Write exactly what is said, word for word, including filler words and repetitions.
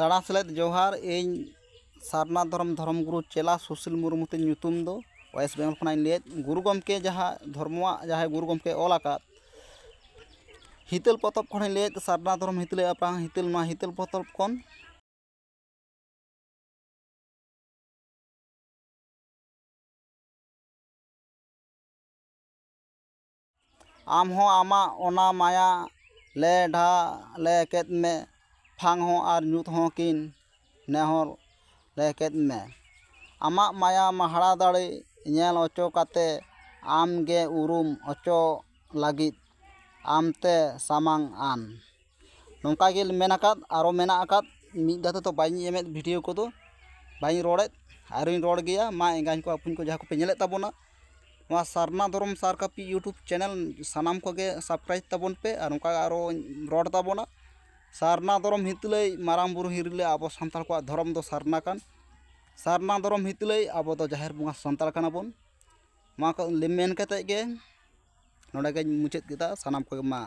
ᱥᱟᱲᱟ ᱥᱮᱞᱮᱫ ᱡᱚᱦᱟᱨ᱾ ᱤᱧ ᱥᱟᱨᱱᱟ ᱫᱷᱚᱨᱚᱢ ᱫᱷᱚᱨᱚᱢ ᱜᱩᱨᱩ ᱪᱮᱞᱟ ᱥᱩᱥᱤᱞ ᱢᱩᱨᱢᱩ ᱛᱤᱧ ᱧᱩᱛᱩᱢ ᱫᱚ᱾ ᱳᱭᱮᱥᱴ ᱵᱮᱝᱜᱚᱞ ᱠᱷᱚᱱᱟᱜ ᱤᱧ ᱞᱟᱹᱭᱮᱫ, ᱜᱩᱨᱩ ᱜᱚᱢᱠᱮ ᱡᱟᱦᱟᱸ ᱫᱷᱚᱨᱢᱚᱣᱟᱜ ᱡᱟᱦᱟᱸᱭ ᱜᱩᱨᱩ ᱜᱚᱢᱠᱮ ᱚᱞ ᱟᱠᱟᱫ ᱦᱤᱛᱟᱹᱞ ᱯᱚᱛᱚᱵ ᱠᱷᱚᱱᱤᱧ ᱞᱟᱹᱭᱮᱫ, ᱥᱟᱨᱱᱟ ᱫᱷᱚᱨᱚᱢ ᱦᱤᱛᱟᱹᱞ ᱟᱯᱲᱟᱝ ᱦᱤᱛᱟᱹᱞ, ᱱᱚᱣᱟ ᱦᱤᱛᱟᱹᱞ ᱯᱚᱛᱚᱵ ᱠᱷᱚᱱ᱾ ᱟᱢ ᱦᱚᱸ ᱟᱢᱟᱜ ᱚᱱᱟ ᱢᱟᱭᱟ ᱞᱮ ᱰᱷᱟ ᱞᱮ ᱠᱮᱫ ᱢᱮ, ᱯᱷᱟᱝ ᱦᱚᱸ ᱟᱨ ᱧᱩᱛ ᱦᱚᱸ ᱠᱤᱱ ᱱᱮᱦᱚᱨ ᱞᱮ ᱠᱮᱫ ᱢᱮ᱾ ᱟᱢᱟᱜ ᱢᱟᱭᱟ ᱢᱟᱦᱲᱟ ᱫᱟᱲᱮ ᱧᱮᱞ ᱦᱚᱪᱚ ᱠᱟᱛᱮ ᱟᱢ ᱜᱮ ᱩᱨᱩᱢ ᱦᱚᱪᱚ ᱞᱟᱹᱜᱤᱫ ᱟᱢᱛᱮ ᱥᱟᱢᱟᱝ ᱟᱱ᱾ ᱱᱚᱝᱠᱟ ᱜᱮ ᱢᱮᱱ ᱟᱠᱟᱫ, ᱟᱨᱚ ᱢᱮᱱᱟᱜ ᱟᱠᱟᱫ, ᱢᱤᱫ ᱫᱷᱟᱣ ᱛᱮᱫᱚ ᱵᱟᱹᱧ ᱮᱢᱮᱫ ᱵᱷᱤᱰᱤᱭᱳ ᱠᱚᱫᱚ, ᱵᱟᱹᱧ ᱨᱚᱲᱮᱫ, ᱟᱨᱚᱧ ᱨᱚᱲ ᱜᱮᱭᱟ᱾ ᱢᱟ ᱮᱸᱜᱟᱧ ᱠᱚ ᱟᱹᱯᱩᱧ ᱠᱚ ᱡᱟᱦᱟᱸ ᱠᱚᱯᱮ ᱧᱮᱞᱮᱫ ᱛᱟᱵᱚᱱᱟ, ᱱᱚᱣᱟ ᱥᱟᱨᱱᱟ ᱫᱷᱚᱨᱚᱢ ᱥᱟᱨ ᱠᱟᱹᱯᱤ YouTube ᱪᱮᱱᱮᱞ ᱥᱟᱱᱟᱢ ᱠᱚᱜᱮ ᱥᱟᱵᱥᱠᱨᱟᱭᱤᱵᱽ ᱛᱟᱵᱚᱱ ᱯᱮ, ᱟᱨ ᱚᱱᱠᱟ ᱟᱨᱚᱧ ᱨᱚᱲ ᱛᱟᱵᱚᱱᱟ᱾ ᱥᱟᱨᱱᱟ ᱫᱷᱚᱨᱚᱢ ᱦᱤᱛᱞᱟᱹᱭ ᱢᱟᱨᱟᱝ ᱵᱩᱨᱩ ᱦᱤᱨᱞᱟᱹ ᱟᱵᱚ ᱥᱟᱱᱛᱟᱲ ᱠᱚᱣᱟᱜ ᱫᱷᱚᱨᱚᱢ ᱫᱚ ᱥᱟᱨᱱᱟ ᱠᱟᱱ᱾ ᱥᱟᱨᱱᱟ ᱫᱷᱚᱨᱚᱢ ᱦᱤᱛᱞᱟᱹᱭ ᱟᱵᱚ ᱫᱚ ᱡᱟᱦᱮᱨ ᱵᱚᱸᱜᱟ ᱥᱟᱱᱛᱟᱲ ᱠᱟᱱᱟ ᱵᱚᱱ᱾ ᱱᱚᱣᱟ ᱠᱚ ᱢᱮᱱ ᱠᱟᱛᱮᱫ ᱜᱮ ᱱᱚᱰᱮ ᱜᱮᱧ ᱢᱩᱪᱟᱹᱫ ᱠᱮᱫᱟ᱾ ᱥᱟᱱᱟᱢ ᱠᱚᱜᱮ ᱢᱟ